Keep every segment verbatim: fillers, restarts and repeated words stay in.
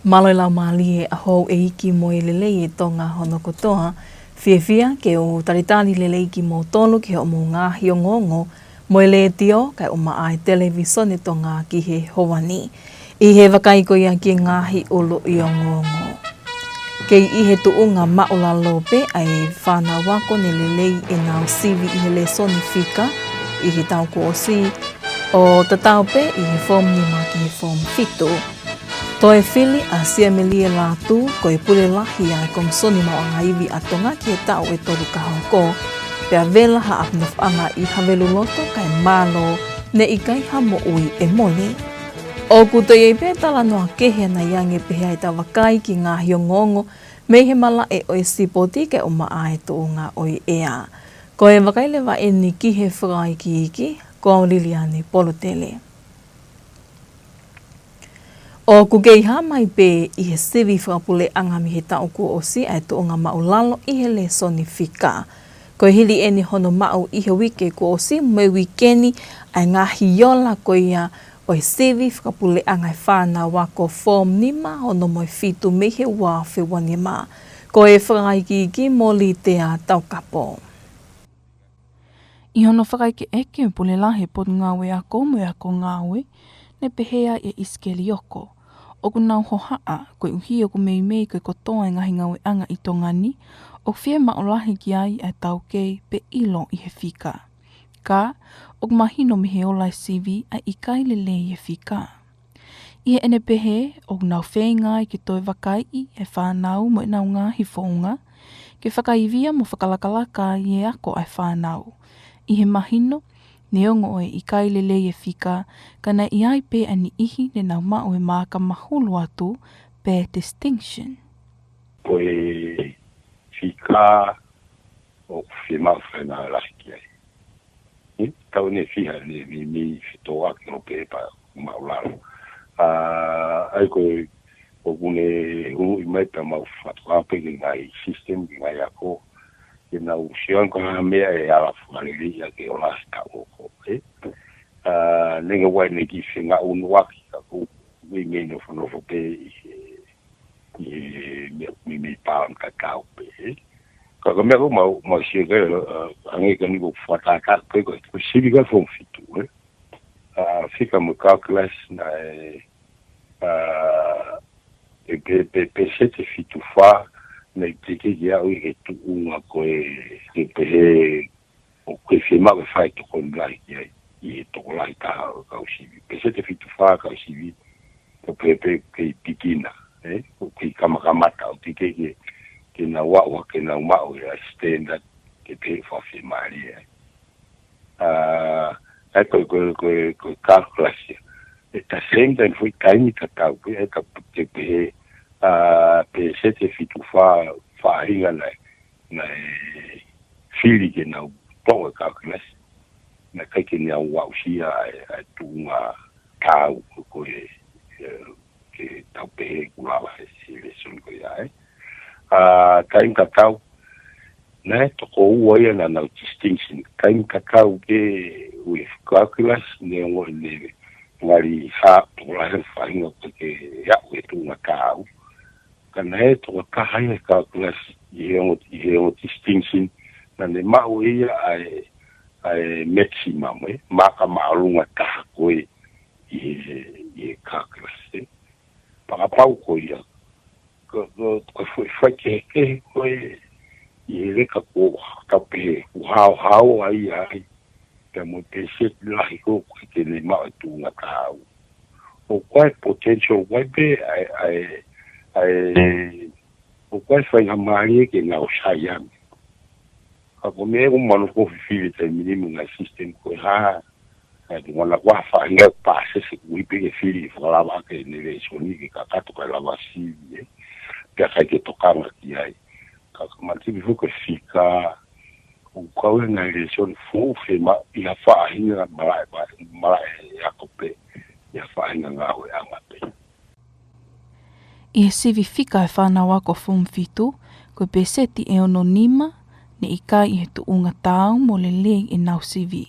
Mālō e laumālie ʻa houʻeiki mo e lelei ʻa Tonga hono kotoa. Fiefia ke u talitali lelei kimoutolu ki hoʻomou ngaahi ongoongo mo e letiō kae ʻumaʻā e televīsone Tonga ki he ʻaho ni. ʻI he vakai ko ia ki he ngaahi ʻuluʻi ongoongo. Kei ʻi he tuʻunga maʻulalo pē ʻa e fānau ako ne lelei ʻenau sivi ʻi he lēsoni fika ʻi he taʻu kuo ʻosi, ʻo tatau pē ʻi he form nima ki he form fitu. Toe fili ʻa Siamelie Lātū ko e pule lahi ʻa e Komisoni Maʻuʻanga Ivi ʻa Tonga ki he taʻu ʻe tolu ka hoko, pea vela ha ʻapi nofoʻanga ʻi Haveluloto kae mālō ne ʻikai ha moʻui ʻe mole. ʻOku toe ʻi ai pē talanoa kehe ʻanai ange pehē ʻetau vakai ki he ngaahi ongoongo mei he malaʻe ʻo e sipoti kae ʻumaʻā e tuʻunga ʻo e ʻea. Ko e vakai leva eni ki he fakaikiiki, ko au Liliane Polutele. ʻOku kei hā mai pē ʻi he sivi fakapuleʻanga mei he taʻu kuo ʻosi ʻa e tuʻunga maʻulalo ʻi he lēsoni fika. Ko e hili eni hono maʻu ʻi he uike kuo ʻosi mo e uike ni ʻa e ngaahi ola ko ia ʻo e sivi fakapuleʻanga ʻa e fānau ako form nima, ono mo e fitu mei he ua afe ua nima. Ko e fakaikiiki mo Litea Taukapo. ʻI hono fakaʻekeʻeke ʻe he pule lahi ʻo e Potungāue Ako mo e Ako Ngāue, ne pehē ai ʻe ʻIsikeli Oko, ʻoku nau hohaʻa koeʻuhi ʻoku meimei ko e kotoa e ngaahi ngāueʻanga ʻi Tonga ni ʻoku fiemaʻu lahi ki ai ʻa e taukei pe ʻilo ʻi he fika. Ka ʻoku mahino mei he ola ʻa e sivi ʻa e ʻikai lelei ʻa e fika. ʻI heʻene pehē, ʻoku nau feinga ai ke toe vakaiʻi ʻa e fānau mo ʻenau ngaahi founga, ke fakaivia mo fakalakalaka ai e ako ʻa e fānau. ʻI he mahino, neongo ʻa e ʻikai lelei ʻa e fika, ka naʻe ʻi ai pē ʻa e niʻihi ne nau maʻu e maaka mahulu atu pe distinction. Ko e fika ʻoku fiemaʻu faʻahinga lahi ki ai. ʻE, tau ne fiha ne mi, mi fitoa ki lo pepa maʻulalo. ʻA, ʻa ia ko e, ʻoku ne huluʻi mai pea mau fatu a pē ki he ngaahi system, ki he ngaahi ako, ke nau sio ange ko e hā e meʻa ʻe ala fakalelei ʻaki e ola ʻa e taʻu ako, ʻe. ʻA, neongo ʻa e ngaahi feinga ʻunuaki, ka ko e meimei nofonofo pē ʻi he ʻi he meʻa, meimei pālangi tatau pē, ʻe. Ka ko e meʻa ko ē mau, mau sio ki ai, ʻa, hangē ko eni ʻoku fakatātā pē ko e, ko e sivi ko ē form fitu, ʻe. ʻA, fika mo e calculus naʻe, ʻa, pe, pe, pe, peseti ʻe fitu fā, naʻe teʻeki ke aʻu ʻi he tuʻunga ko ē, ke pehē ʻoku kei fiemaʻu ke fai tokoni lahi ki ai ʻi he tokolahi taha ʻo e kau sivi. Peseti ʻe fitu fā kau sivi, ko e pehē pē kei beginner, ʻe? ʻOku kei kamakamata, ʻoku teʻeki ke, ke nau aʻu, ke nau maʻu ʻa e standard, ke pehē fakafiemālie ai. ʻA, ʻa ia ko e, ko e, ko e, ko e calculus ia. At the same time, foʻi taimi tatau, pē, ʻa ia ka ke pehē, ʻa, peseti ʻe fitu fā, faʻahinga naʻe, naʻe fili ke nau toʻo e calculus, naʻe ʻikai ke nau aʻusia ʻa e, ʻa e tuʻunga taau ko ē, ʻe, ke tau pehē ʻoku lava ʻe he lēsoni ko ia, ʻe. ʻA, taimi tatau, naʻe toko ua ia naʻa nau distinction. Taimi tatau ke ui calculus, neongo ʻene ngali hā, tokolahi faʻahinga ko ē ke aʻu e tuʻunga taau. Ka naʻe tokotaha ia e calculus ʻi he ongo, ʻi he ongo distinction, naʻa ne maʻu ia ʻa e, ʻa e maximum, ʻe, maaka māʻolunga taha ko ē ʻi he, ʻi he calculus, ʻe. Fakapapau ko ia, ko, ko, ko e foʻi faikehekehe ko ē ʻi he leka ko ē, ka pehē, ʻoku haohaoa ia ai, pea mo e peseti lahi ko ē ʻoku ʻikai ke ne maʻu e tuʻunga taau. ʻOku ʻi ai e potential, ʻoku ʻi ai pē ʻa e, ʻa e, ʻa e, ʻoku ʻi ai e faingamālie ke nau sai ange. Ka ko e meʻa ʻoku ou manako fifili he taimi ni mo e ngaahi system ko e hā, ʻa e tuʻunga ko ā faʻahinga pasese ʻoku ʻi ai pē ke fili fakalava ʻaki ʻene lēsoni ke kakato kae lava sivi, ʻe. Pea ʻikai ke tokanga ki ai. Ka, ka matipi fuko fika, ʻoku kau e ngaahi lēsoni foʻou fiemaʻu ʻi ha faʻahinga malaʻe, malaʻe ako pē, ʻi ha faʻahinga ngāueʻanga pē. ʻI he sivi fika ʻa e fānau ako form fitu, ko e peseti ʻe ono nima ne ʻikai ʻi he tuʻunga taau mo lelei ʻenau sivi.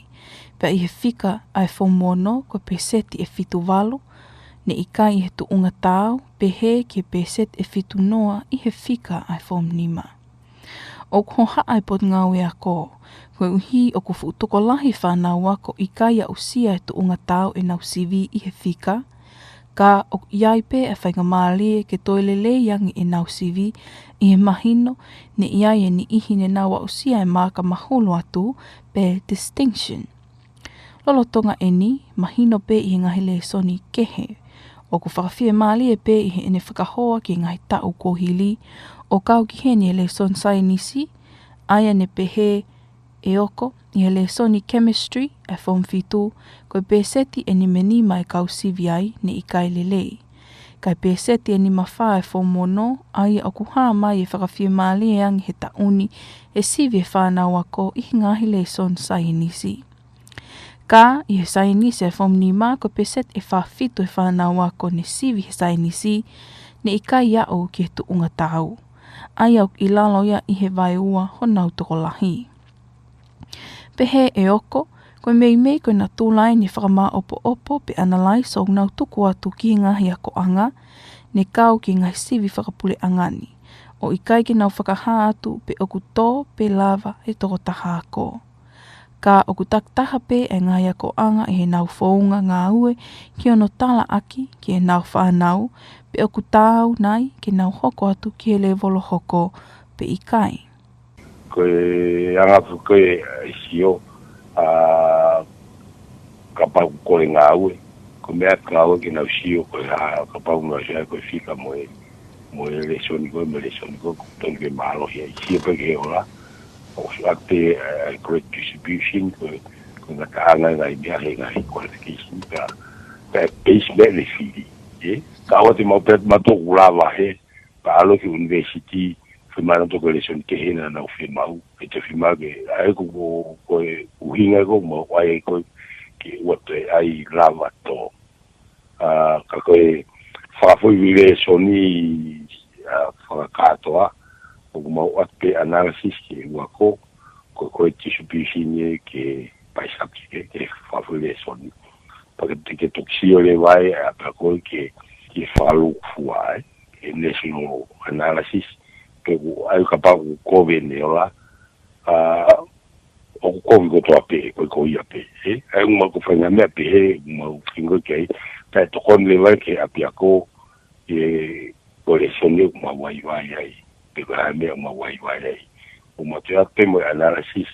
Pea ʻi he fika ʻa e form ono, ko e peseti ʻe fitu valu ne ʻikai ʻi he tuʻunga taau, pehē ki he pēseti ʻe fitu noa ʻi he fika ʻa e Form nima. ʻOku hohaʻa e Potungāue Ako, koeʻuhi ʻoku fuʻu tokolahi e fānau ako ʻikai aʻusia e tuʻunga taau ʻenau sivi ʻi he fika, ka ʻoku ʻi ai pē ʻa e faingamālie ke toe lelei ange ʻenau sivi ʻi he mahino ne ʻi ai e niʻihi ne nau aʻusia e maaka mahulu atu pe distinction. Lolotonga ʻeni, mahino pē ʻi he ngaahi lēsoni kehe, ʻoku fakafiemālie pē ʻi heʻene fakahoa ki he ngaahi taʻu kuo hili, ʻo kau ki heni e lēsoni saienisi, ʻa ia ne pehē ʻe ʻOko, ʻi he lēsoni chemistry ʻa e Form fitu, ko e pēseti ʻe nima nima e kau sivi ai ne ʻikai lelei. Ka e pēseti ʻe nima fā e Form ono, ʻa ia ʻoku hā mai e fakafiemālie ange he taʻu ni e sivi e fānau ako ʻi he ngaahi lēsoni saienisi. Ka ʻi he saienisi ʻa e Form nima, ko e pēseti ʻe fā fitu e fānau ako ne sivi he saienisi ne ʻikai aʻu ki he tuʻunga taau, ʻa ia ʻoku ʻi lalo ia ʻi he vaeua honau tokolahi. Pehē ʻe ʻOko, ko e meimei ko e natula ʻeni e fakamāʻopoʻopo pe analyze ʻoku nau tuku atu ki he ngaahi akoʻanga ne kau ki he ngaahi sivi fakapuleʻanga ni, ʻo ʻikai ke nau fakahā atu pe ʻoku tō pe lava e tokotaha ako. Ka ʻoku takitaha pē e ngaahi akoʻanga ʻi heʻenau founga ngāue ki hono talaʻaki ki heʻenau fānau pe ʻoku taau nai ke nau hoko atu ki he lēvolo hoko pe ʻikai. Ko e anga foki ko e sio, ʻa, kapau ko e ngāue, ko e meʻa ke ngāue ke nau sio ko e hā, kapau nau sio ko e fika mo e, mo e lēsoni ko e, mo e lēsoni ko e, tonu ke mālohi ai. Sio pē ki he ola, ʻo sio atu pē, ʻa, grade distribution, ko e, ko e ngataʻanga e ngaahi meʻa he ngaahi qualification, ka, ka e base meʻa ne fili, ē? Ka ʻoua te mau pē, mau toku lava he, pea ʻalu ki university, fiemaʻu toko lēsoni kehe naʻa nau fiemaʻu, ʻe te fiemaʻu ke, ʻa e ko, ko, ko e ʻuhinga ko mau ʻai ko ke ʻoua te ai lava tō. ʻA, ka ko e fakafoʻi lēsoni, ʻa, fakakātoa, ʻoku mau ʻoatu pē analysis ki he ua ko, ko, ko e distribution ē ke by subject ē, ke fakafoʻi lēsoni. Pea ke, ke toki sio leva ai, ʻa, pea ko e ke, ke fakalūkufua ai, ke national analysis, pe ʻoku ʻai kapau ʻoku kovi ʻene ola, ʻa, ʻoku kovi kotoa pē, ko e ko ia pē, ē? ʻA ia ʻoku mau ko e faʻahinga meʻa pē, ē, ʻoku mau feinga ki ai, pea tokoni leva ke ʻapiako, ē, ko e lēsoni ʻoku mau vaivai ai, pe ko e hā e meʻa ʻoku mau vaivai ai. ʻOku mau toe ʻatu pē mo e analysis,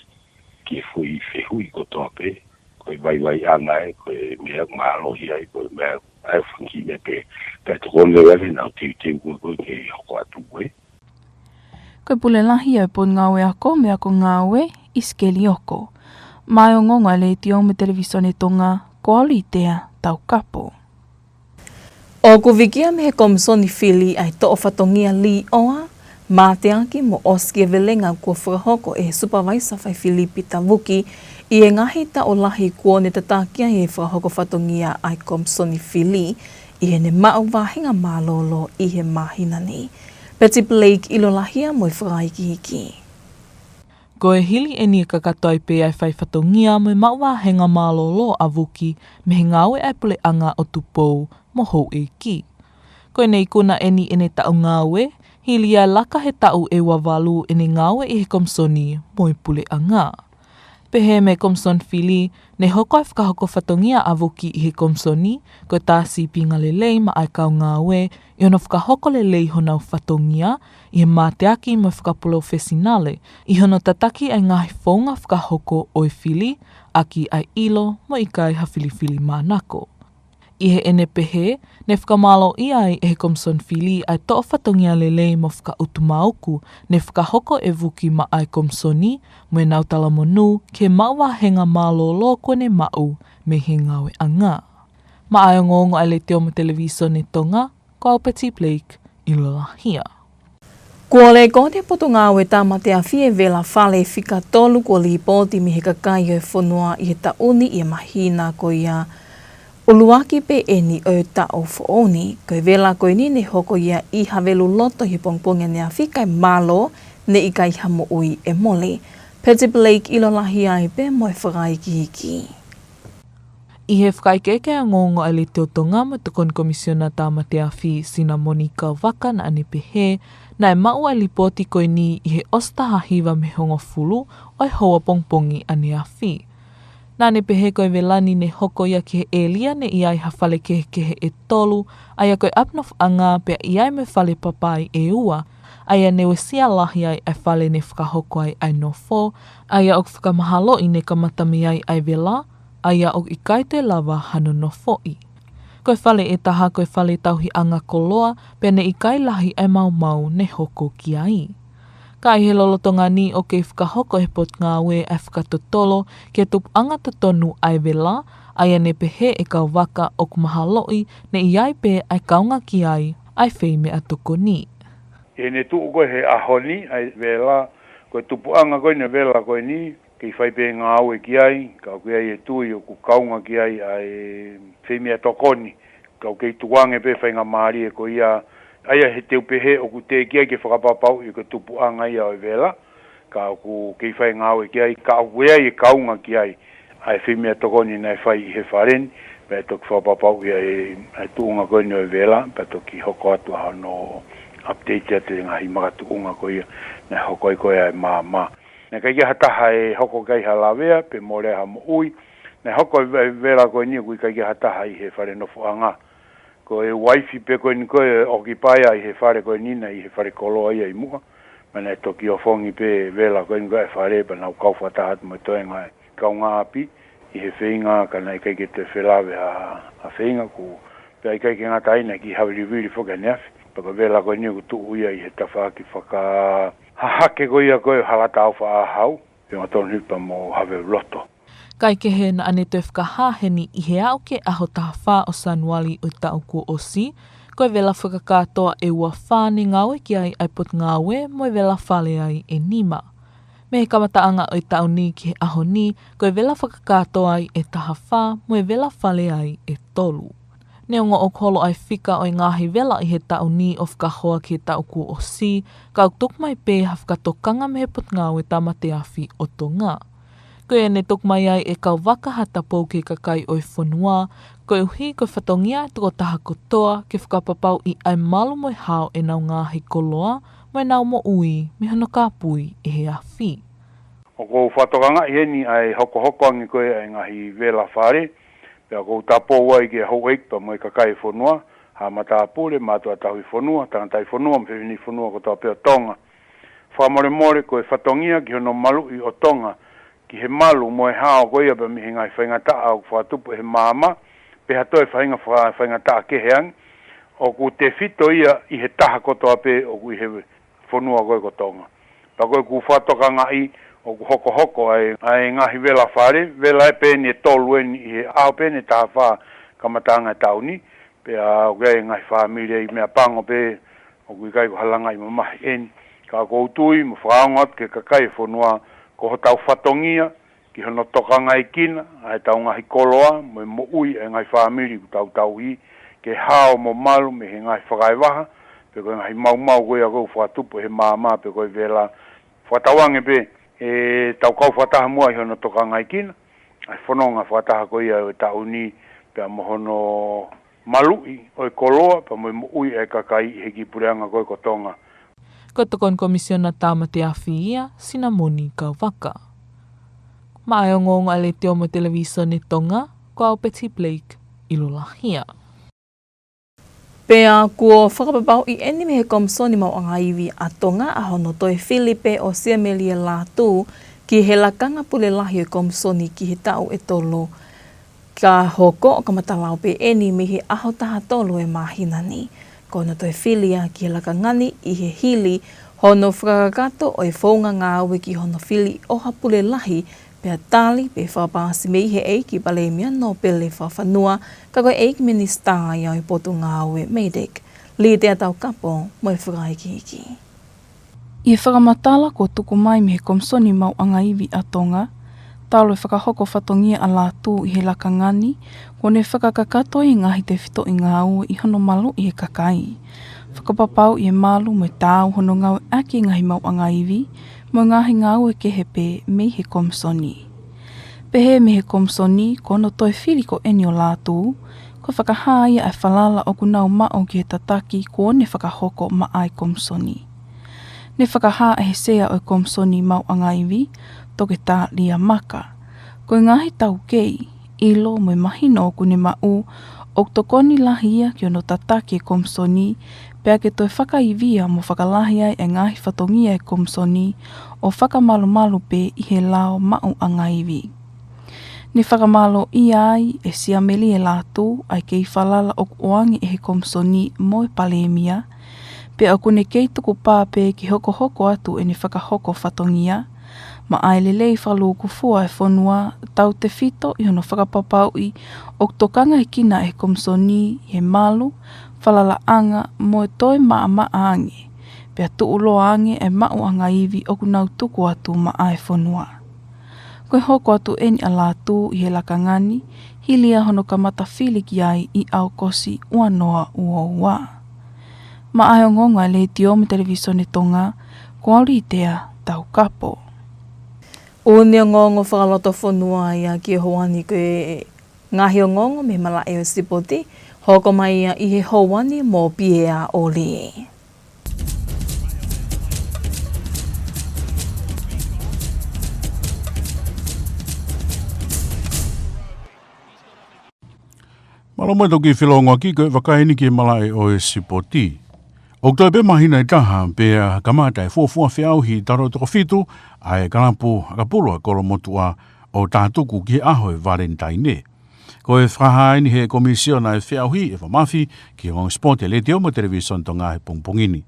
ki he foʻi fehuʻi kotoa pē, ko e vaivaiʻanga ē, ko e meʻa mālohi ai, ko e meʻa ʻa e fungi meʻa pē, pea tokoni leva ke nau teuteu ko e, ko e ke hoko atu ē. Ko e Pule Lahi ʻa e Potungāue Ako mo e Ako Ngāue, ʻIsikeli ʻOko. Maʻá e ongoongo ʻa e Letiō mo e Televīsone Tonga, ko au Litea Taukapo. ʻOku vikia mei he Komisoni Fili ʻa e toʻo fatongia līʻoa, mateaki mo ʻosikiavelenga kuo fakahoko ʻe he Supavaisa Faifili Pita Vuki ʻi he ngaahi taʻu lahi kuo ne tataki ai e fakahoko fatongia ʻa e Komisoni Fili ʻi heʻene maʻu vāhenga mālōlō ʻi he māhina ni. Peti Blake ʻIlolahia mo e fakaikiiki. Ko e hili ʻeni ʻe kakato ai pē ʻa e fai fatongia mo e maʻu vāhenga mālōlō ʻa Vuki mei he ngāue ʻa e puleʻanga ʻo Tupou mo Houʻeiki. Ko ʻene ikuna ʻeni ʻene taʻu ngāue, hili ia e laka he taʻu ʻe ua valu ʻene ngāue ʻi he Komisoni mo e puleʻanga. Pehē mei he Komisoni Fili, ne hoko ʻa e fakahoko fatongia ʻa Vuki ʻi he Komisoni, ko e tā sīpinga lelei maʻá e kau ngāue, ʻi hono fakahoko lelei honau fatongia, ʻi he mateaki mo e fakapalofesinale, ʻi hono tataki ʻa e ngaahi founga fakahoko ʻo e fili, ʻaki ʻa e ʻilo mo e ʻikai ha filifili mānako. ʻI heʻene pehē, ne fakamālōʻia ai ʻe he Komisoni Fili ʻa e toʻo fatongia lelei mo fakaʻutumauku, ne fakahoko ʻe Vuki maʻá e Komisoni, mo ʻenau talamonū ki he maʻu vāhenga mālōlō kuo ne maʻu mei he ngāueʻanga. Maʻá e ongoongo ʻa e Letiō mo e Televīsone Tonga, ko au Peti Blake ʻIlolahia. Kuo lekooti ʻe he Potungāue Tāmate Afi e vela fale fika tolu kuo lipooti mei he kakai ʻo e fonua ʻi he taʻu ni ʻi he māhina ko ia ʻuluaki pē ʻeni ʻo e taʻu foʻou ni. Ko e vela ko ʻeni ne hoko ia ʻi Haveluloto ʻi he pongipongi ʻaneafi kae mālō ne ʻikai ha moʻui ʻe mole. Peti Blake ʻIlolahia ai pē mo e fakaikiiki. ʻI he fakaʻekeʻeke ʻa e ongoongo ʻa e Letiō Tonga mo e Tokoni Komisiona Tāmate Afi, Sinamoni Kauvaka, naʻa ne pehē naʻe maʻu ʻa e lipooti ko eni ʻi he ʻosi taha hiva mei he hongofulu ʻo e houa pongipongi ʻaneafi. Naʻa ne pehē ko e vela ni ne hoko ia ki he ʻēlia ne ʻi ai ha fale kehekehe ʻe tolu, ʻa ia ko e ʻapi nofoʻanga pea ʻi ai mo e fale papai ʻe ua, ʻa ia ne uesia lahi ai ʻa e fale ne fakahoko ai ʻa e nofo, ʻa ia ʻoku fakamahaloʻi ne kamata mei ai ʻa e vela, ʻa ia ʻoku ʻikai toe lava hano nofoʻi. Ko e fale ʻe taha ko e fale tauhiʻanga koloa, pea ne ʻikai lahi ʻa e maumau ne hoko ki ai. Ka ʻi he lolotonga ni ʻoku kei fakahoko ʻe he Potungāue ʻa e fakatotolo ki he tupuʻanga totonu ʻa e vela, ʻa ia ne pehē ʻe Kauvaka ʻoku mahaloʻi ne ʻi ai pē ʻa e kaunga ki ai ʻa e feimeʻatokoni. ʻI heʻene tuʻu ko ē he ʻaho ni ʻa e vela, ko e tupuʻanga ko eni ʻo e vela ko eni, kei fai pē ngāue ki ai, ka ʻoku ʻi ai e tui ʻoku kaunga ki ai ʻa e feimeʻatokoni, ka ʻoku kei tukuange pē faingamālie ko ia, ʻa ia he te u pehē ʻoku teʻeki ai ke fakapapauʻi ko e tupuʻanga ia ʻo e vela, ka ʻoku kei fai ngāue ki ai, ka ʻoku ʻi ai e kaunga ki ai ʻa e feimeʻatokoni naʻe fai ʻi he fale ni, pea toki fakapapauʻi ʻa e, ʻa e tuʻunga ko eni ʻo e vela, pea toki hoko atu ʻa hono update atu e ngaahi makatuʻunga ko ia, naʻe hoko ai ko ē ʻa e maama. Naʻe ʻikai ke ʻi ai ha taha ʻe hoko ki ai ha lavea, pe mole ha moʻui. Naʻe hoko e ve-, vela ko eni ʻoku ʻikai ke ʻi ai ha taha ʻi he fale nofoʻanga. Ko e uaifi pē ko eni ko ē ʻoku ʻi ai ʻi he fale ko eni naʻe ʻi he fale koloa ia ʻi muʻa. Pea naʻe toki ofongi pē vela ko eni ko ē ʻa e fale pea nau kau fakataha atu mo e toenga ʻa e kaungāʻapi ʻi he feinga ka naʻe ʻikai ke toe felave ʻa, ʻa feinga ko, pea ʻikai ke ngata ai naʻe kiʻi havilivili foki ʻaneafi. Pea ko e vela ko eni ʻoku tuʻu ia ʻi he tafaʻaki fakahahake ko ia ko ē ʻo Halataau Faʻahau, Fengatonu Hipa mo Haveuloto. Kaekehe naʻa ne toe fakahā heni ʻi he aʻu ki he ʻaho taha fā ʻo Sānuali ʻo e taʻu kuo ʻosi, ko e vela fakakātoa ʻe ua fā ne ngāue ki ai ʻa e Potungāue mo e vela fale ai ʻe nima. Mei he kamataʻanga ʻo e taʻu ni ki he ʻaho ni, ko e vela fakakātoa ai ʻe taha fā mo e vela fale ai ʻe tolu. Neongo ʻoku holo ʻa e fika ʻo e ngaahi vela ʻi he taʻu ni ʻo fakahoa ki he taʻu kuo ʻosi, ka ʻoku tuku mai pē ha fakatokanga mei he Potungāue Tāmate Afi ʻo Tonga. Ko ia ne tuku mai ai ʻe Kauvaka ha tapou ki he kakai ʻo e fonua, koeʻuhi ko e fatongia ʻa e tokotaha kotoa ke fakapapauʻi ʻa e malu mo e hao ʻenau ngaahi koloa mo ʻenau moʻui mei hono kāpui ʻe he afi. ʻOku ou fakatokangaʻi heni ʻa e hokohoko ange ko ē ʻa e ngaahi vela fale, pea ʻoku ou tapou ai ki he houʻeiki pea mo e kakai e fonua, haʻa matāpule, mātuʻa tauhi fonua, tangataʻi fonua, mo e fefine fonua kotoa pē ʻo Tonga. Fakamolemole ko e fatongia ki hono maluʻi ʻo Tonga, ki he malu mo e hao ko ia pea mei he ngaahi faingataʻa ʻoku fakatupu ʻe he maama, pe ha toe fainga fa-, faingataʻa kehe ange, ʻoku tefito ia ʻi he taha kotoa pē ʻoku ʻi he fonua ko ē ko Tonga. Pea ko ʻeku fakatokangaʻi ʻoku hokohoko ʻa e, ʻa e ngaahi vela fale, vela ē pē eni ʻe tolu eni ʻi he ʻaho pē eni ʻe taha fā kamataʻanga e taʻu ni, pea ʻoku ʻi ai e ngaahi fāmili ʻi Meʻapango pē, ʻoku ʻikai ko ha langaʻi mamahi eni. Ka ʻoku ou tui mo fakaongo atu ki he kakai e fonua, ko hotau fatongia, ki hono tokangaekina ʻa ʻetau ngaahi koloa mo e moʻui ʻa e ngaahi fāmili ʻoku tau tauhi, ke hao mo malu mei he ngaahi fakaevaha, pe ko e ngaahi maumau ko ia ʻoku fakatupu ʻe he maama pe ko e vela. Fakatauange pē ʻe tau kau fakataha muʻa ʻi hono tokangaekina ʻa e fononga fakataha ko ia ʻo e taʻu ni, pea mo hono maluʻi ʻo e koloa pea mo e moʻui ʻa e kakai ʻi he kiʻi puleʻanga ko ē ko Tonga. Ko e Tokoni Komisiona Tāmate Afi ia, Sinamoni Kauvaka. Maʻa e ongoongo ʻa e Letiō mo e Televīsone Tonga, ko au Betty Blake ʻi Lolahia. Pea kuo fakapapauʻi eni mei he Komisoni Maʻuʻanga Ivi ʻa Tonga ʻa hono toe fili pē ʻo Siamelie Lātū ki he lakanga pule lahi ʻo e Komisoni ki he taʻu ʻe tolu, ka hoko ʻo kamata lau pē eni mei he ʻaho taha tolu ʻo e māhina ni. Ko hono toe fili ia ki he lakanga ni ʻi he hili hono fakakakato ʻo e founga ngāue ki hono fili ʻo ha pule lahi, pea tali pea fakapaasi mei he ʻEiki Palēmia Nōpele Fakafanua, ka ko e ʻEiki Minisitā ia ʻo e Potungāue MEIDECC. Litia Taukapo mo e fakaikiiki. ʻI he fakamatala kuo tuku mai mei he Komisoni Maʻuʻanga Ivi ʻa Tonga, talu e fakahoko fatongia ʻa Lātū ʻi he lakanga ni, kuo ne fakakakato e ngaahi tefitoʻi ngāue ʻi hono maluʻi e kakai, fakapapauʻi e malu mo e taau hono ngāueʻaki e ngaahi maʻuʻanga ivi mo e ngaahi ngāue kehe pē mei he Komisoni. Pehē mei he komisoni, ko hono toe fili ko eni ʻo Lātū, ko e fakahā ia ʻa e falala ʻoku nau maʻu ki he tataki kuo ne fakahoko maʻa e komisoni. Ne fakahā ʻe he sea ʻo e komisoni maʻuʻanga ivi, Toketā Lia Maka, ko e ngaahi taukei, ʻilo mo e mahino ʻoku ne maʻu, ʻoku tokoni lahi ia ki hono tataki e komisoni, pea ke toe fakaivia mo fakalahi ai e ngaahi fatongia e komisoni ʻo fakamalumalu pē ʻi he lao maʻuʻanga ivi. Ne fakamālōʻia ai ʻe Siamelie Lātū ʻa e kei falala ʻoku ʻoange ʻe he komisoni mo e palēmia, pea ʻoku ne kei tukupā pē ke hokohoko atu ʻene fakahoko fatongia, maʻa e lelei fakalūkufua e fonua, tautefito ʻi hono fakapapauʻi ʻoku tokangaekina ʻe he komisoni ʻi he malu, falalaʻanga mo e toe maʻamaʻa ange, pea tuʻuloa ange e maʻuʻanga ivi ʻoku nau tuku atu maʻa e fonua. Ko e hoko atu eni ʻa Lātū ʻi he lakanga ni, hili ia hono kamata fili ki ai ʻi ʻAokosi ua noa ua ua. Maʻa e ongoongo ʻa e Letiō mo e Televisone Tonga, ko Auritea Taukapo. ʻOku ne ongoongo fakalotofonua ia ki he houa ni. Ko e ngaahi ongoongo mei he malaʻe ʻo e sipoti, hoko mai ia ʻi he houa ni mo Piea ʻOli. Mālō mo e toki felongoaki ko e vakai eni ki he malaʻe ʻo e sipoti. ʻOku toe pē māhina ʻe taha pea kamata e fuofua feʻauhi tautoko fitu ʻa e kalapu ʻakapulu ʻa Kolomotuʻa ʻo tātuku ki he ʻaho e Valentine. Ko e fakahā eni ʻe he Komisiona e Feʻauhi, ʻEva Mafi, ki he ongoongo sipoti ʻa e Letiō mo e Televisone Tonga he pongipongi ni.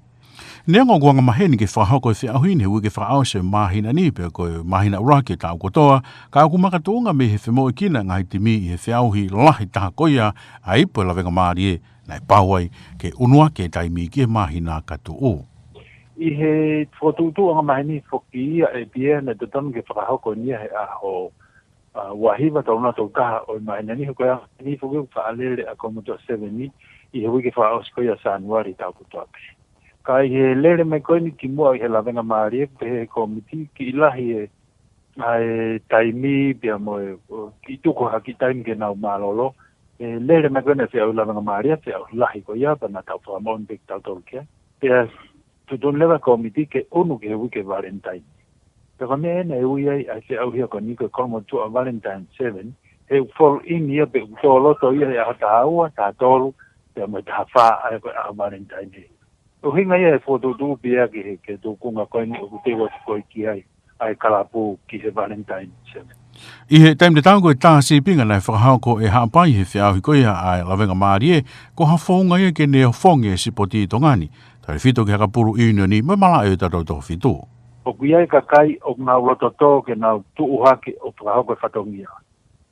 Neongo ʻoku angamaheni ke fakahoko e feʻauhi ni he uike fakaʻosi e māhina ni, pe ko e māhina ʻuluaki e taʻu kotoa, ka ʻoku makatuʻunga mei he femoʻuekina e ngaahi timi ʻi he feʻauhi lahi taha ko ia ʻa e ipu e lavengamālie, naʻe pau ai ke ʻunu ʻaki e taimi ki he māhina ka tuʻu. ʻI he fokotuʻutuʻu angamaheni foki ia ʻe Piea naʻe totonu ke fakahoko eni ia he ʻaho, ʻa, ua hiva tolu noa tolu taha ʻo e māhina ni, he ko e ʻaho ni foki ʻoku faʻa lele ʻa Kolomotuʻa Seven ni ʻi he uike fakaʻosi ko ia ʻo Sānuali taʻu kotoa pē. Ka ʻi he lele mai ko eni kimuʻa ʻi he lavengamālie, pehē ʻe he kōmiti, kiʻi lahi e, ʻa e taimi pea mo e, ʻo, kiʻi tuku ha kiʻi taimi ke nau mālōlō. ʻE lele mai ko eni e feʻauhi lavengamālie, feʻauhi lahi ko ia, pea naʻa tau fakamoʻoni pē kitautolu ki ai. Pea tuʻutuʻuni leva e kōmiti ke ʻunu ki he uike Valentine. Pea ko e meʻa ena ʻe ui ai ʻa e feʻauhi ko eni ko e Kolomotuʻa Valentine Seven, he ʻoku fall in ia pe ʻoku tō loto ia he ʻaho taha ua, taha tolu, pea mo e taha fā ʻa e ko e ʻaho Valentine. ʻUhinga ia e fokotuʻutuʻu Piea ki he, ki he tuʻunga ko eni ʻoku teu atu ko ē ki ai ʻa e kalapu ki he Valentine Seven. ʻI he taimi tatau ko e tā sīpinga naʻe fakahoko ʻe Haʻapai he feʻauhi ko ia ʻa e lavengamālie, ko ha founga ia ke ne ofongi e sipoti ʻi Tonga ni, tautefito ki he ʻakapulu ʻiunioni mo e malaʻe ʻo e tautoko fitu. ʻOku ʻi ai e kakai ʻoku nau loto tō ke nau tuʻu hake ʻo fakahoko e fatongia.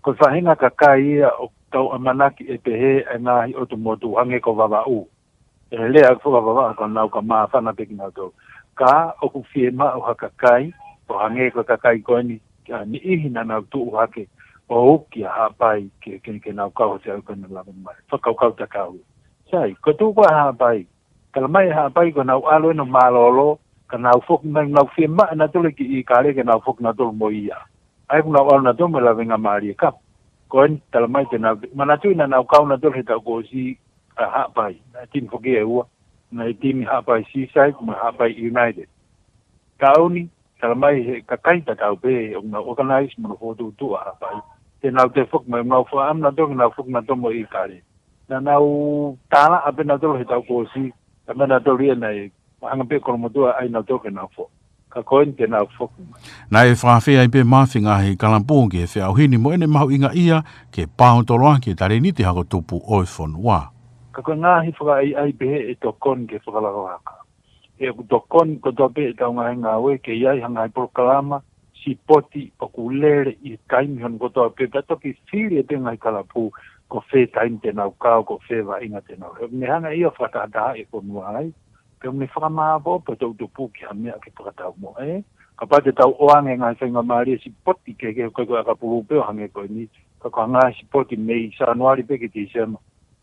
Ko e faʻahinga kakai ia ʻoku tau ʻamanaki ʻe pehē ʻa e ngaahi ʻotu motu hangē ko Vavaʻu. ʻE lea ʻaki foki ʻa Vavaʻu ka nau ka māfana pē kinautolu. Ka ʻoku fiemaʻu ha kakai, ʻo hangē ko e kakai ko eni, ʻa, niʻihi naʻa nau tuʻu hake ʻo uki ʻa Haʻapai ke, ke, ke nau kau he feʻauhi ko eni ʻo e lavengamālie. Fakakaukau tatau. Sai, ko e tuʻu ko ē ʻa Haʻapai, talamai ʻe Haʻapai ko ʻenau ʻalu eni ʻo mālōlō, ka nau foki mai, nau fiemaʻu ʻe nautolu e kiʻi kale ke nau foki nautolu mo ia. ʻA ia ʻoku nau ʻalu nautolu mo e lavengamālie Cup. Ko eni talamai te nau, manatuʻi naʻa nau kau nautolu he taʻu kuo ʻosi ʻa Haʻapai. Naʻe timi foki ʻe ua, naʻe timi Haʻapai Seaside mo Haʻapai United. Taʻu ni, talamai he kakai tatau pē ʻoku nau organize mo nau fokotuʻutuʻu ʻa Haʻapai. Te nau toe foki mai, nau fakaʻamu nautolu ke nau foki nautolu mo e kale. Naʻa nau tālaʻa pē nautolu he taʻu kuo ʻosi, ka meʻa nautolu ia naʻe, ʻo hanga pē Kolomotuʻa ʻai nautolu ke nau foki. Ka ko eni te nau foki mai. Naʻe fakaafeʻi ai pē Mafi e ngaahi kalapu ki he feʻauhi ni mo ʻene mahuʻingaʻia ke paotoloaki e talēniti hako tupu ʻo e fonua. Ka ko e ngaahi fakaʻaiʻai pehē ʻe tokoni ki he fakalakalaka. He ʻoku tokoni kotoa pē ʻetau ngaahi ngāue ke ʻi ai ha ngaahi polokalama sipoti ʻoku lele ʻi he taimi hono kotoa pē, pea toki fili ʻe he ngaahi kalapu ko fē taimi te nau kau, ko fē vaʻinga te nau. He ʻoku ne hanga ia ʻo fakatahatahaʻi e fonua ai, pea ʻoku ne fakamāʻopoʻopo e toʻutupu ki ha meʻa ke fakatau mo e. Kapau te tau ʻoange e ngaahi faingamālie sipoti kehekehe ko e ko e ʻakapulu pē ʻo hangē ko eni, ka ko e ngaahi sipoti mei Sānuali pē ki Tīsema.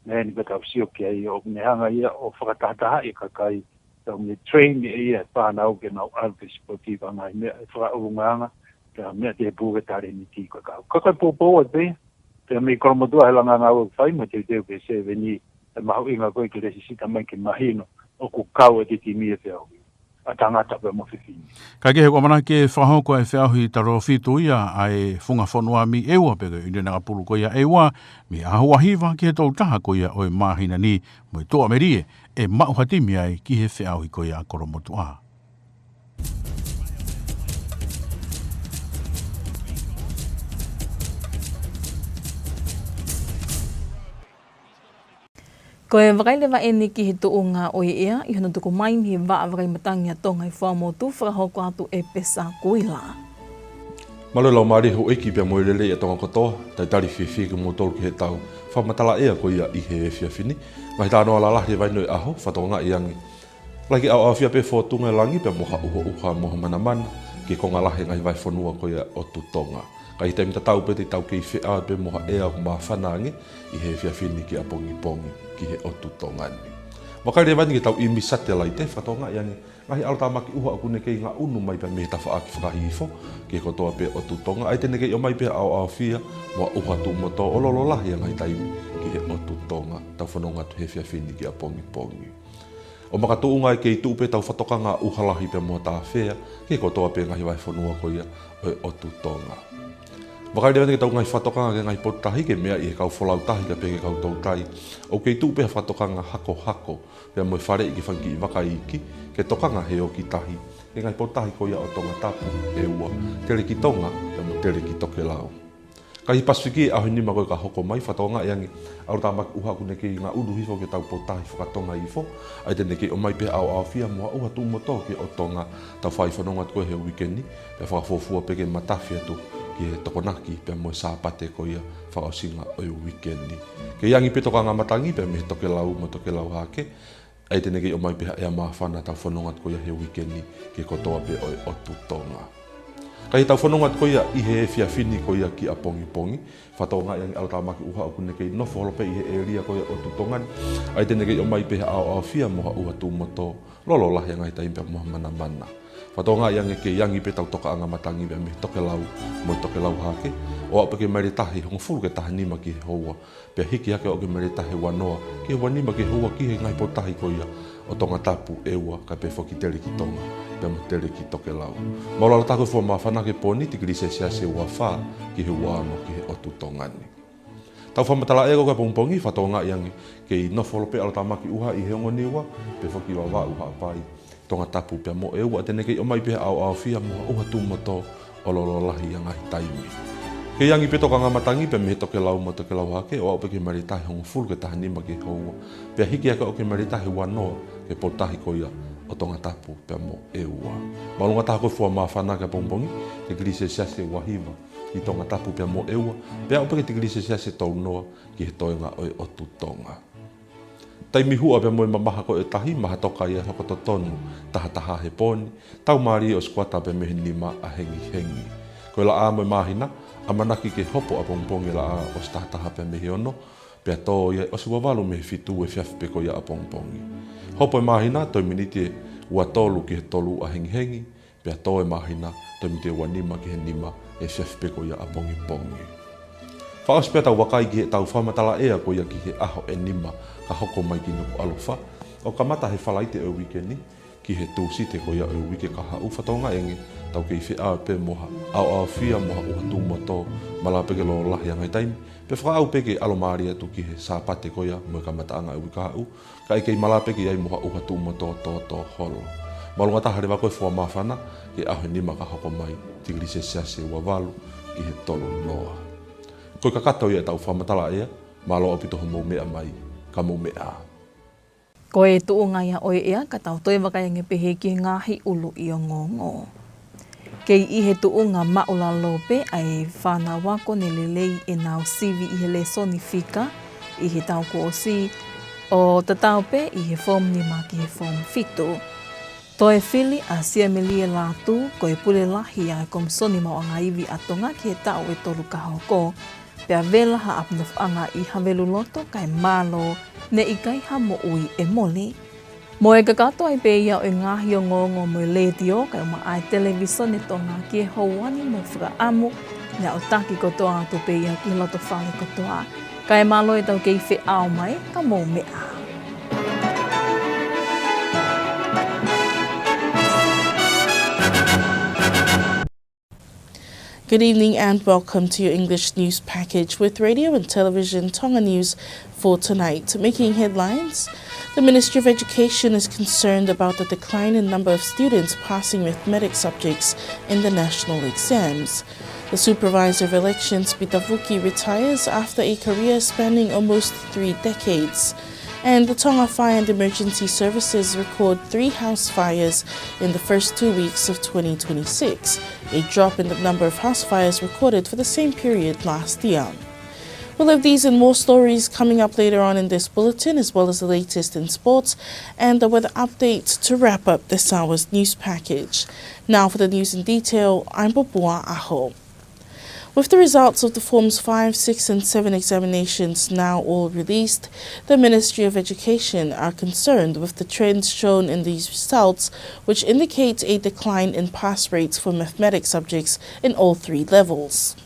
Naʻe ni ka tau sio ki ai ʻoku ne hanga ia ʻo fakatahatahaʻi e kakai, tau ne train ʻe ia e fānau ke nau ʻalu ki he sipoti, pea ngaahi meʻa ʻe fakaʻulungaanga, Pea meʻa te pū ke talēniti ko e kau. Ka ko e poupou atu pē, pea mei Kolomotuʻa he langa ngāue ʻoku fai mo teuteu ke seveni, ʻe mahuʻinga ko e ke lēsisita mai ke mahino ʻoku kau ʻete timi ʻi he feʻauhi ʻa tangata pea mo fefine. Ka ke he kuo ʻamanaki ke fakahoko e feʻauhi taʻu fitu ia ʻa e funga fonua mei ʻEua pe ko e ʻIunioni Akapulu ko ia ʻEua, mei he ʻaho ua hiva ki he tolu taha ko ia ʻo e māhina ni, mo e tuʻamelie ʻe maʻu ha timi ai ki he feʻauhi ko ia ʻa Kolomotuʻa. Ko e vakai leva eni ki he tuʻunga ʻo e ʻea, ʻi hono tuku mai mei he Vaʻa Vakai Matangi ʻa Tonga ʻi Fuaʻamotu, fakahoko atu ʻe Pesa Kuila. Mālō e laumālie houʻeiki pea mo e lelei ʻa Tonga kotoa, talitali fiefia kimoutolu ki heʻetau fakamatala ʻea ko ia ʻi he efiafi ni. Ngaahi talanoa lalahi leva eni ʻo e ʻaho, fakatokangaʻi ange lahi ke ʻaoʻaofia pē fōtunga e langi pea mo ha ʻuhoʻuha mo ha manamana ki he konga lahi e ngaahi vahefonua ko ia ʻo e ʻotu Tonga. Ka ʻi he taimi tatau pē te tau kei feʻao pē mo ha ʻea ʻoku māfana ange ʻi he efiafi ni ki ʻapongipongi ki he ʻotu Tonga ni. Vakai leva eni ki heʻetau ʻīmisi satelaite, fakatokangaʻi ange ngaahi ʻalotāmaki ʻuha ʻoku ne kei ngaʻunu mai pea mei he tafaʻaki fakahihifo ki he kotoa pē ʻotu Tonga, ʻa ia te ne kei ʻomai pē ha ʻaoʻaofia mo ha ʻuha tuʻumotu ʻo lolo lahi ʻa e ngaahi taimi ki he ʻotu Tonga, tau fononga atu he efiafi ni ki ʻapongipongi. ʻO makatuʻunga ai kei tuʻu pē ʻetau fakatokanga ʻuha lahi pea mo ha tāfea ki he kotoa pē ngaahi vahefonua ko ia ʻo e ʻotu Tonga. Vakai leva eni ki heʻetau ngaahi fakatokanga ki he ngaahi potu tahi, ke meaʻi ʻe he kau folau tahi kae pehē ki he kau toutai, ʻoku kei tuʻu pē ha fakatokanga hakohako pea mo e faleʻi ki he fanga kiʻi vaka iiki ke tokanga he oki tahi ki he ngaahi potu tahi ko ia ʻo Tongatapu, ʻEua, Telekitonga pea mo Telekitokelau. Ka ʻi he Pasifiki ʻi he ʻaho ʻe nima ko ē ka hoko mai, fakatokangaʻi ange ʻalotāmaki ʻuha ʻoku ne kei ngaʻunu hifo ki heʻetau potu tahi fakatonga ifo, ʻa ia te ne kei ʻomai pē ha ʻaoʻaofia mo ha ʻuha tuʻumotu ki he ʻotu Tonga, tau fai fononga atu ko ē he uike ni, pea fakafuofua pē ke matafi atu ki he Tokonaki pea mo e Sāpate ko ia fakaʻosinga ʻo e uike ni. Kei angi pē tokanga matangi pea mei he tokelau mo e tokelau hahake, ʻa ia te ne kei ʻomai pē ha ʻea māfana, tau fononga atu ko ia he uike ni ki he kotoa pē ʻo e ʻotu Tonga. Ka ʻi heʻetau fononga atu ko ia ʻi he efiafi ni ko ia ki ʻapongipongi, fakatokangaʻi ange ʻalotāmaki ʻuha ʻoku ne kei nofo holo pē ʻi he ʻēlia ko ia ʻo e ʻotu Tonga ni, ʻa ia te ne kei ʻomai pē ha ʻaoʻaofia mo ha ʻuha tuʻumotu, lolo lahi ʻa e ngaahi taimi pea mo ha manamana. Fakatokangaʻi ange kei angi pē ʻetau tokanga matangi pea mei he tokelau mo e tokelau hahake, ʻo aʻu pē ki he maile tahi hongofulu ki he taha nima ki he houa, pea hiki hake ʻo aʻu ki he maile tahi ua noa ki he ua nima ki he houa ki he ngaahi potu tahi ko ia ʻo Tongatapu, ʻEua, kae pehē foki Telekitonga pea mo Telekitokelau. Maʻulalo taha ko e fua māfana ki he pō ni, tikilī selesiasi ʻe ua fā ki he ua ono ki he ʻotu Tonga ni. Tau fakamatala ʻea ko ē ki ʻapongipongi, fakatokangaʻi ange kei nofo holo pē ʻalotāmaki ʻuha ʻi he ongo Niua, pehē foki Vavaʻu, Haʻapai, Tongatapu pea mo ʻEua, te ne kei ʻomai pē ha ʻaoʻaofia mo ha ʻuha tuʻumotu ʻo lolo lahi ʻa e ngaahi taimi. Kei angi pē tokanga matangi pea mei he tokelau mo e tokelau hahake, ʻo aʻu pē ki he maile tahi hongofulu ki he taha nima ki he houa, pea hiki hake ʻo aʻu ki he maile tahi ua noa ki he potu tahi ko ia ʻo Tongatapu pea mo ʻEua. Māʻolunga taha ko e fua māfana ki ʻapongipongi, tikilī selesiasi ʻe ua hiva ki Tongatapu pea mo ʻEua, pea aʻu pē ki he tikilī selesiasi ʻe tolu noa ki he toenga ʻo e ʻotu Tonga. Taimi huʻa pea mo e mamaha ko ē ʻo e tahi, maha toka ia ʻa e hoko totonu taha taha he pō ni, tau mālie ʻosi kuata pea mei he nima ʻa hengihengi. Ko e laʻā mo e māhina, ʻamanaki ke hopo ʻapongipongi e laʻā ʻosi taha taha pea mei he ono, pea tō ia ʻosi ua valu mei he fitu he efiafi pē ko ia ʻapongipongi. Hopo e māhina, toe miniti ʻe ua tolu ki he tolu ʻa hengihengi, pea tō e māhina, toe miniti ʻe ua nima ki he nima he efiafi pē ko ia ʻapongipongi. Fakaʻosi pea tau vakai ki heʻetau fakamatala ʻea ko ia ki he ʻaho ʻe nima ka hoko mai ki Nukuʻalofa, ʻo kamata he Falaite ʻo e uike ni ki he Tūsite ko ia ʻo e uike kahaʻu, fakatokangaʻi ange tau kei feʻao pē mo ha ʻaoʻaofia mo ha ʻuha tuʻumotu, malava pē ke lolo lahi ʻa e ngaahi taimi, pea fakaʻau pē ke ʻalomālie atu ki he Sāpate ko ia mo e kamataʻanga ʻo e uike kahaʻu, kae kei malava pē ke ʻi ai mo ha ʻuha tuʻumotu tōtō holo. Māʻolunga taha leva ko e fua māfana ki he ʻaho ʻe nima ka hoko mai, tikilī selesiasi ʻe ua valu ki he tolu noa. Ko e kakato ia ʻetau fakamatala ʻea, mālō ʻaupito hoʻomou meʻa mai, ka mou meʻa ā. Ko e tuʻunga ia ʻo e ʻea, ka tau toe vakai ange pehē ki he ngaahi ʻuluʻi ongoongo. Kei ʻi he tuʻunga māʻulalo pē ʻa e fānau ako ne lelei ʻenau sivi ʻi he lēsoni fika ʻi he taʻu kuo ʻosi, ʻo tatau pē ʻi he form nima ki he form fitu. Toe fili ʻa Siamelie Lātū ko e pule lahi ʻa e Komisoni Maʻuʻanga Ivi ʻa Tonga ki he taʻu ʻe tolu ka hoko, pea vela ha ʻapi nofoʻanga ʻi Haveluloto kae mālō ne ʻikai ha moʻui ʻe mole. Mo e kakato ai pē ia ʻo e ngaahi ongoongo mei he Letiō, kae ʻumaʻā e Televīsone Tonga ki he houa ni mo e fakaʻamu, ne aʻutaki kotoa atu pē ia ki he loto fale kotoa. Kae mālō e tau kei feʻao mai, ka mou meʻa. Good evening and welcome to your English news package with Radio and Television Tonga News for tonight. Making headlines, the Ministry of Education is concerned about the decline in number of students passing mathematics subjects in the national exams. The Supervisor of Elections, Peter Vuki, retires after a career spanning almost three decades. And the Tonga Fire and Emergency Services record three house fires in the first two weeks of twenty twenty-six, a drop in the number of house fires recorded for the same period last year. We'll have these and more stories coming up later on in this bulletin, as well as the latest in sports and the weather update to wrap up this hour's news package. Now for the news in detail, I'm Popua Aho. With the results of the Forms five, six and seven examinations now all released, the Ministry of Education are concerned with the trends shown in these results, which indicate a decline in pass rates for mathematics subjects in all three levels.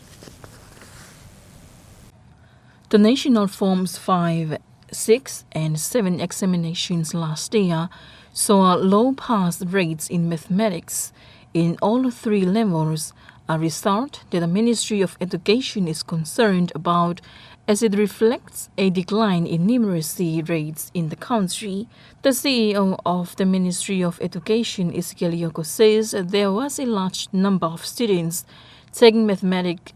The National Forms five, six and seven examinations last year saw low pass rates in mathematics in all three levels, a result that the Ministry of Education is concerned about as it reflects a decline in numeracy rates in the country. The C E O of the Ministry of Education, Ezekiel Yoko, says there was a large number of students taking mathematics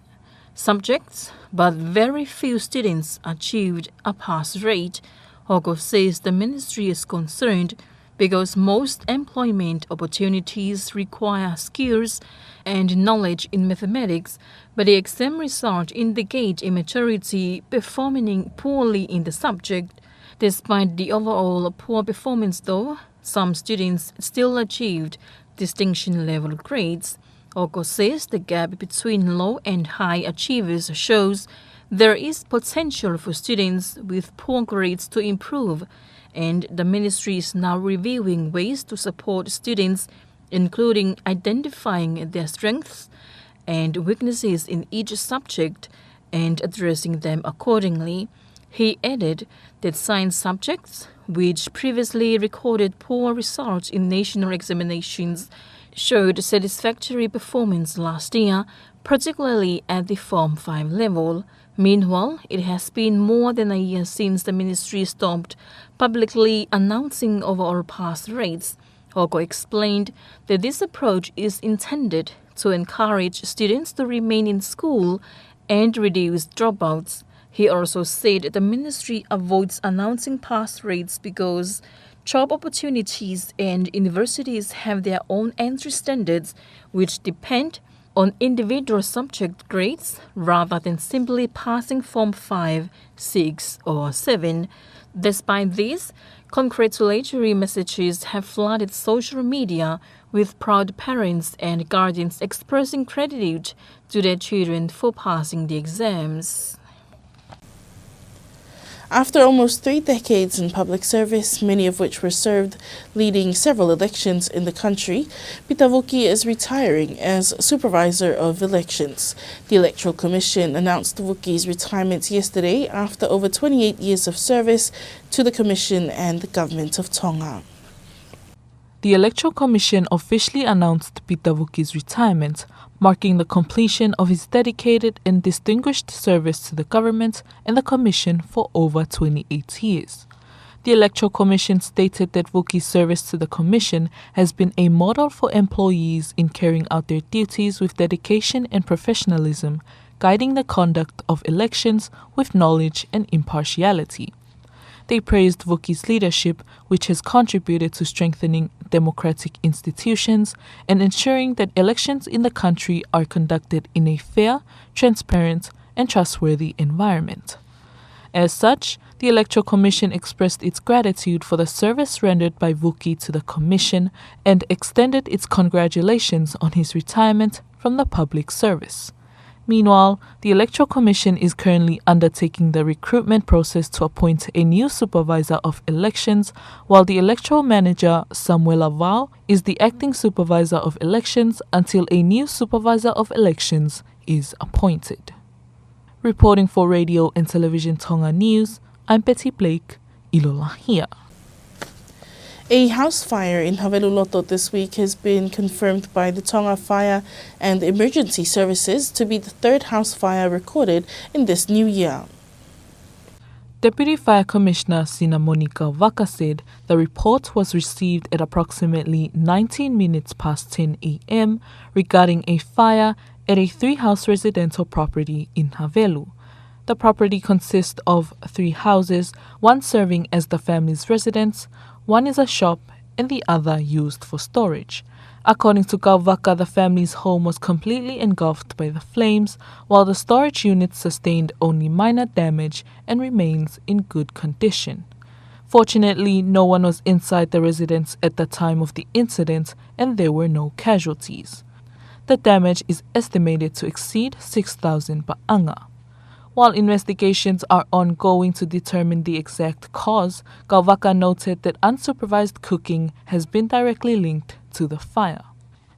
subjects, but very few students achieved a pass rate. Yoko says the ministry is concerned because most employment opportunities require skills and knowledge in mathematics, but the exam results indicate a majority performing poorly in the subject. Despite the overall poor performance, though, some students still achieved distinction level grades. Yoko says the gap between low and high achievers shows there is potential for students with poor grades to improve, and the ministry is now reviewing ways to support students, including identifying their strengths and weaknesses in each subject and addressing them accordingly. He added that science subjects, which previously recorded poor results in national examinations, showed satisfactory performance last year, particularly at the Form five level. Meanwhile, it has been more than a year since the ministry stopped publicly announcing overall pass rates. Yoko explained that this approach is intended to encourage students to remain in school and reduce dropouts. He also said the ministry avoids announcing pass rates because job opportunities and universities have their own entry standards, which depend on individual subject grades rather than simply passing Form five, six, or seven. Despite this, congratulatory messages have flooded social media, with proud parents and guardians expressing gratitude to their children for passing the exams. After almost three decades in public service, many of which were served leading several elections in the country, Peter Vuki is retiring as Supervisor of Elections. The Electoral Commission announced Vuki's retirement yesterday after over twenty-eight years of service to the Commission and the Government of Tonga. The Electoral Commission officially announced Peter Vuki's retirement, marking the completion of his dedicated and distinguished service to the government and the Commission for over twenty-eight years. The Electoral Commission stated that Vuki's service to the Commission has been a model for employees in carrying out their duties with dedication and professionalism, guiding the conduct of elections with knowledge and impartiality. They praised Vuki's leadership, which has contributed to strengthening democratic institutions and ensuring that elections in the country are conducted in a fair, transparent, and trustworthy environment. As such, the Electoral Commission expressed its gratitude for the service rendered by Vuki to the Commission and extended its congratulations on his retirement from the public service. Meanwhile, the Electoral Commission is currently undertaking the recruitment process to appoint a new supervisor of elections, while the electoral manager, Samuela Val, is the acting supervisor of elections until a new supervisor of elections is appointed. Reporting for Radio and Television Tonga News, I'm Betty Blake, ʻIlolahia. A house fire in Haveluloto this week has been confirmed by the Tonga Fire and Emergency Services to be the third house fire recorded in this new year. Deputy Fire Commissioner Sinamoni Kauvaka said the report was received at approximately nineteen minutes past ten a.m. regarding a fire at a three-house residential property in Havelu. The property consists of three houses, one serving as the family's residence, one is a shop, and the other used for storage. According to Kauvaka, the family's home was completely engulfed by the flames, while the storage unit sustained only minor damage and remains in good condition. Fortunately, no one was inside the residence at the time of the incident, and there were no casualties. The damage is estimated to exceed six thousand paʻanga. While investigations are ongoing to determine the exact cause, Kauvaka noted that unsupervised cooking has been directly linked to the fire.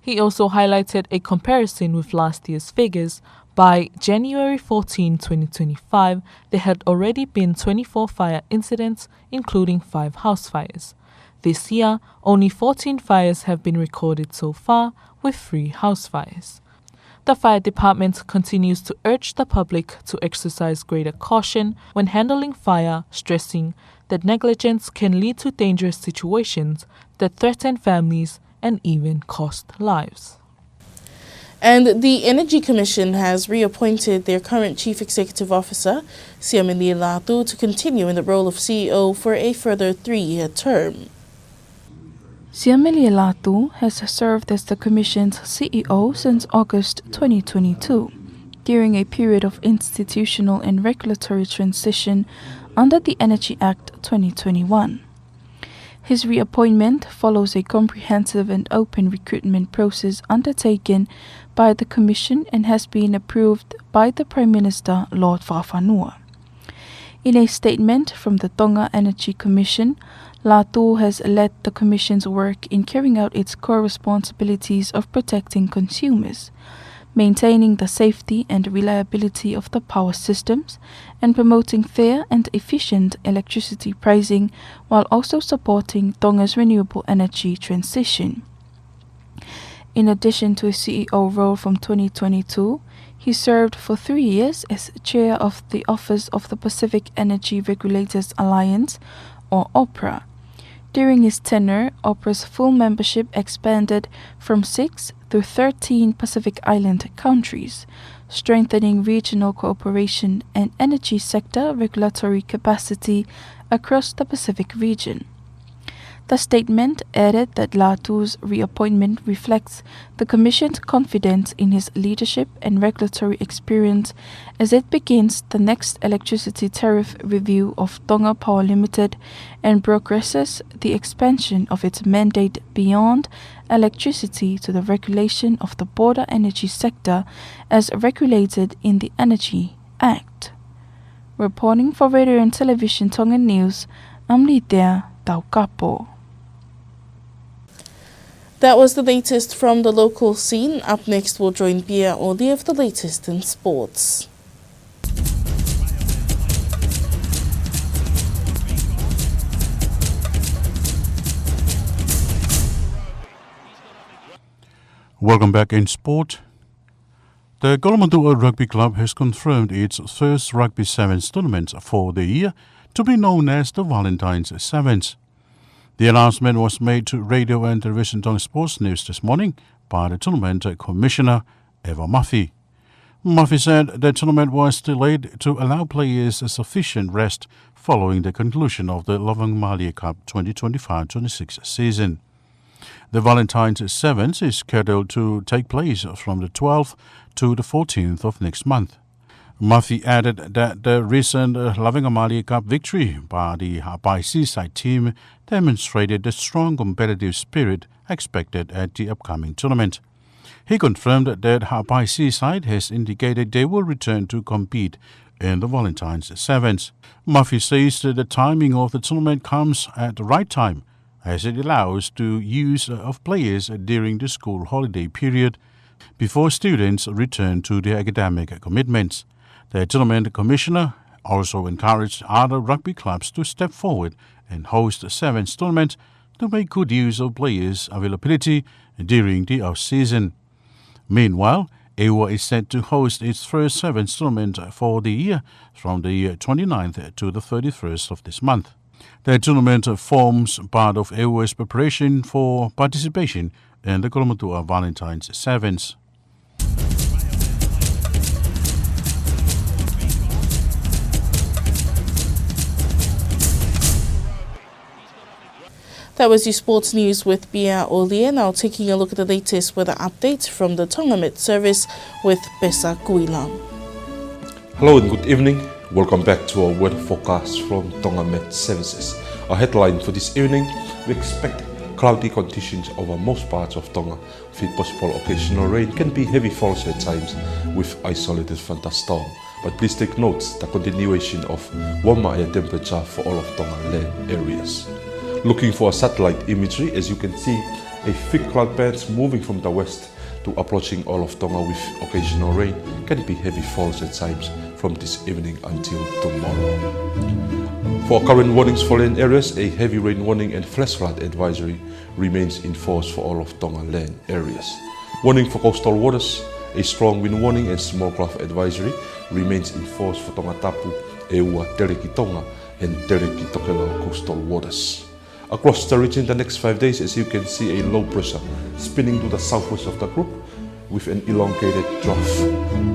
He also highlighted a comparison with last year's figures. By January fourteen, twenty twenty-five, there had already been twenty-four fire incidents, including five house fires. This year, only fourteen fires have been recorded so far, with three house fires. The fire department continues to urge the public to exercise greater caution when handling fire, stressing that negligence can lead to dangerous situations that threaten families and even cost lives. And the Energy Commission has reappointed their current Chief Executive Officer, Siamelie Lātū, to continue in the role of C E O for a further three-year term. Siamelie Lātū has served as the Commission's C E O since August twenty twenty-two, during a period of institutional and regulatory transition under the Energy Act twenty twenty-one. His reappointment follows a comprehensive and open recruitment process undertaken by the Commission and has been approved by the Prime Minister, Lord Fakafanua. In a statement from the Tonga Energy Commission, Lātū has led the Commission's work in carrying out its core responsibilities of protecting consumers, maintaining the safety and reliability of the power systems, and promoting fair and efficient electricity pricing, while also supporting Tonga's renewable energy transition. In addition to his C E O role from twenty twenty-two, he served for three years as chair of the Office of the Pacific Energy Regulators Alliance, or OPRA. During his tenure, OPRA's full membership expanded from six to thirteen Pacific Island countries, strengthening regional cooperation and energy sector regulatory capacity across the Pacific region. The statement added that Lātū's reappointment reflects the Commission's confidence in his leadership and regulatory experience as it begins the next electricity tariff review of Tonga Power Limited and progresses the expansion of its mandate beyond electricity to the regulation of the broader energy sector as regulated in the Energy Act. Reporting for Radio and Television Tonga News, I'm Litea Taukapo. That was the latest from the local scene. Up next, we'll join Pia Oli with the latest in sports. Welcome back in sport. The Kolomotuʻa Rugby Club has confirmed its first rugby sevens tournament for the year, to be known as the Valentine's Sevens. The announcement was made to Radio and Television Tonga Sports News this morning by the tournament commissioner, Eva Mafi. Mafi said the tournament was delayed to allow players a sufficient rest following the conclusion of the Lavanga Malie Cup twenty twenty-five twenty-six season. The Valentine's Sevens is scheduled to take place from the twelfth to the fourteenth of next month. Mafi added that the recent, uh, Lavanga Malie Cup victory by the Haʻapai Seaside team demonstrated the strong competitive spirit expected at the upcoming tournament. He confirmed that Haʻapai Seaside has indicated they will return to compete in the Valentine's Sevens. Muffy says that the timing of the tournament comes at the right time, as it allows the use of players during the school holiday period before students return to their academic commitments. The tournament commissioner also encouraged other rugby clubs to step forward and host sevens tournament to make good use of players' availability during the off-season. Meanwhile, ʻEua is set to host its first sevens tournament for the year from the twenty-ninth to the thirty-first of this month. The tournament forms part of ʻEua's preparation for participation in the Kolomotuʻa Valentine's Sevens. That was your sports news with Pia Olie. Now taking a look at the latest weather update from the Tonga Met Service with Pesa Kuila. Hello and good evening. Welcome back to our weather forecast from Tonga Met Services. Our headline for this evening, we expect cloudy conditions over most parts of Tonga, with possible occasional rain, can be heavy falls at times with isolated thunderstorm. But please take note the continuation of warmer air temperature for all of Tonga land areas. Looking for a satellite imagery, as you can see, a thick cloud bands moving from the west to approaching all of Tonga with occasional rain, can be heavy falls at times from this evening until tomorrow. For current warnings for land areas, a heavy rain warning and flash flood advisory remains in force for all of Tonga land areas. Warning for coastal waters, a strong wind warning and small craft advisory remains in force for Tongatapu, ʻEua, Telekitonga, and Telekitokelau coastal waters. Across the region the next five days, as you can see, a low pressure spinning to the southwest of the group with an elongated trough,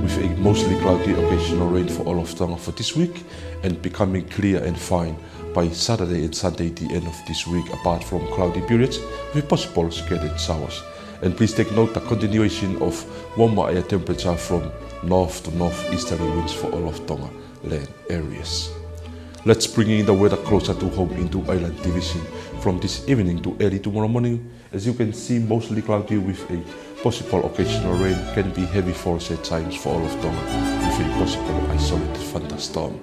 with a mostly cloudy occasional rain for all of Tonga for this week and becoming clear and fine by Saturday and Sunday, the end of this week, apart from cloudy periods with possible scattered showers. And please take note the continuation of warmer air temperature from north to northeasterly winds for all of Tonga land areas. Let's bring in the weather closer to home into Island Division from this evening to early tomorrow morning. As you can see, mostly cloudy with a possible occasional rain, can be heavy falls at times for all of Tonga, with a possible isolated thunderstorm.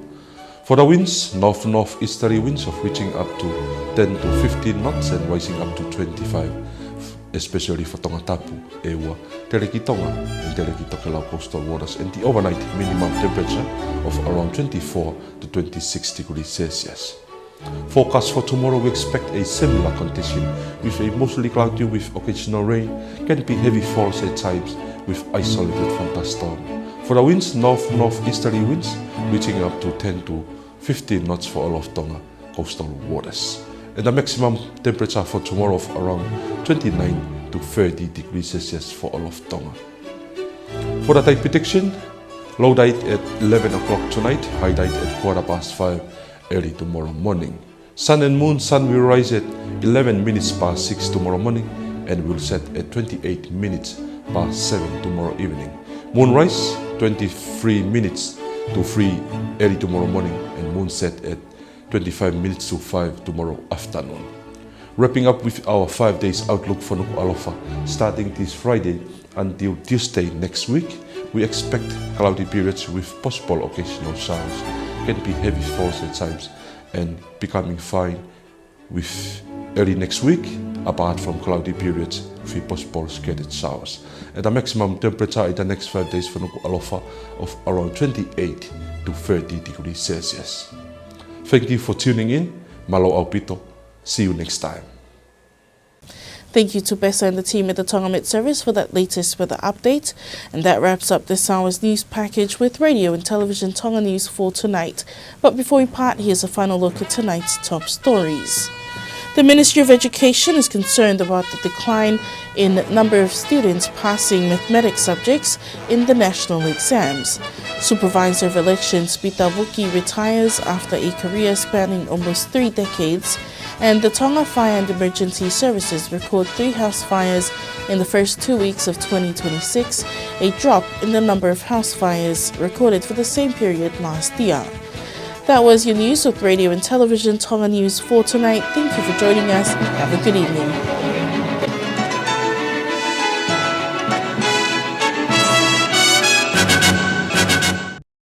For the winds, north-northeasterly winds of reaching up to ten to fifteen knots and rising up to twenty-five, especially for Tongatapu, ʻEua, Telekitonga, and Telekitokelau coastal waters, and the overnight minimum temperature of around twenty-four to twenty-six degrees Celsius. Forecast for tomorrow, we expect a similar condition with a mostly cloudy with occasional rain, can be heavy falls at times with isolated thunderstorm. For the winds, north-northeasterly winds reaching up to ten to fifteen knots for all of Tonga coastal waters. And the maximum temperature for tomorrow of around twenty-nine to thirty degrees Celsius for all of Tonga. For the tide prediction, low tide at eleven o'clock tonight, high tide at quarter past five early tomorrow morning. Sun and moon, sun will rise at eleven minutes past six tomorrow morning and will set at twenty-eight minutes past seven tomorrow evening. Moonrise, twenty-three minutes to three early tomorrow morning, and moonset at twenty-five minutes to five tomorrow afternoon. Wrapping up with our five days outlook for Nukuʻalofa, starting this Friday until Tuesday next week, we expect cloudy periods with possible occasional showers, can be heavy falls at times, and becoming fine with early next week, apart from cloudy periods with possible scattered showers. And the maximum temperature in the next five days for Nukuʻalofa of around twenty-eight to thirty degrees Celsius. Thank you for tuning in. Mālō ʻaupito. See you next time. Thank you to Pesa and the team at the Tonga Met Service for that latest weather update. And that wraps up this hour's news package with Radio and Television Tonga News for tonight. But before we part, here's a final look at tonight's top stories. The Ministry of Education is concerned about the decline in number of students passing mathematics subjects in the national exams. Supervisor of Elections Peter Vuki retires after a career spanning almost three decades. And the Tonga Fire and Emergency Services record three house fires in the first two weeks of twenty twenty-six, a drop in the number of house fires recorded for the same period last year. That was your news with Radio and Television Tonga News for tonight. Thank you for joining us. Have a good evening.